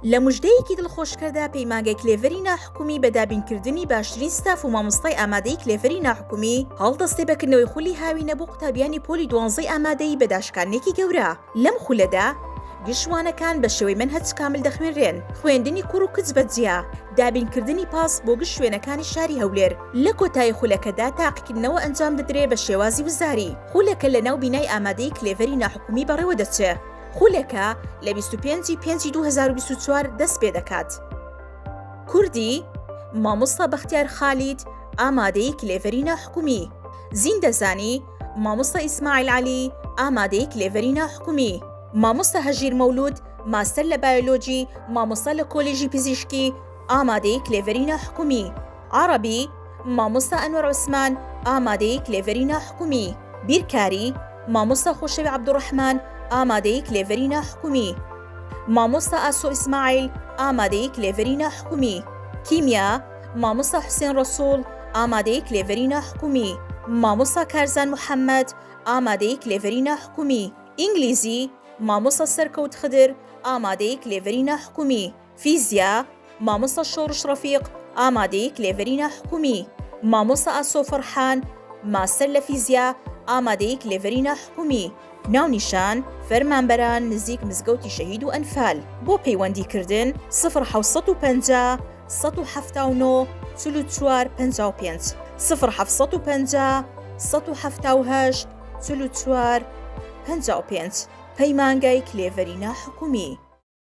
لە مژدەیەکی دڵخۆشکەردا پەیمانگای کلێڤەری ناحکومی بە دابینکردنی باشترین ستاف و مامۆستای ئامادەی کلێڤەری ناحکومی هەڵدەستێ بە کردنەوەی خولی هاوینە بۆ قوتابیانی پۆلی دوانزەی ئامادەیی بە داشکاندنێکی گەورە لەم خولەدا گشت وانەکان بە شێوەی مەنهەج کامل دەخوێنرێن خوێندنی کوڕ و کچ بە جیا دابینکردنی پاس بۆ گشت شوێنەکانی شاری هەولێر لە کۆتایی خولەکەدا تاقیکردنەوە ئەنجام دەدرێ بە شێوازی وزاری خولەکە لە ناو بینای ئامادەیی کلێڤەری ناحکومی بەڕێوە دەچێ. خولەکە لە 25 ی پێنجی 2024 دەست پێ دەکات. کوردی، مامۆستا بەختیار خالید، ئامادەیی کلێڤەری ناحکومی. زیندەزانی، مامۆستا ئیسماعیل عەلی، ئامادەیی کلێڤەری ناحکومی. مامۆستا هەژیر مەولود، ماستەر لە بایۆلۆجی، مامۆستا لە کۆلێژی پزیشکی، ئامادەیی کلێڤەری ناحکومی. عەڕەبی، مامۆستا ئەنوەر عوسمان، ئامادەیی کلێڤەری ناحکومی. بیرکاری، مامۆستا خۆشەوی عەبدوڕەحمان، ئامادەیی کلێڤەری ناحکومی. مامۆستا ئاسۆ ئیسماعیل، ئامادەیی کلێڤەری ناحکومی. کیمیا، مامۆستا حوسێن ڕەسوڵ، ئامادەیی کلێڤەری ناحکومی. مامۆستا کارزان محەمەد، ئامادەیی کلێڤەری ناحکومی. ئینگلیزی، مامۆستا سەرکەوت خدر، ئامادەیی کلێڤەری ناحکومی. فیزیا، مامۆستا شۆڕش ڕەفیق، ئامادەیی کلێڤەری ناحکومی. مامۆستا ئاسۆ فەڕحان، ماستەر لە فیزیا، ئامادەیی کلێڤەری ناحکومی. ناونیشان، فەرمانبەران نزیک مزگەوتی شەهید و ئەنفال. بۆ پەیوەندی کردن، سفر 750 179 44 55، سفر 750 178 44 55. پەیمانگای کلێڤەری ناحکومی.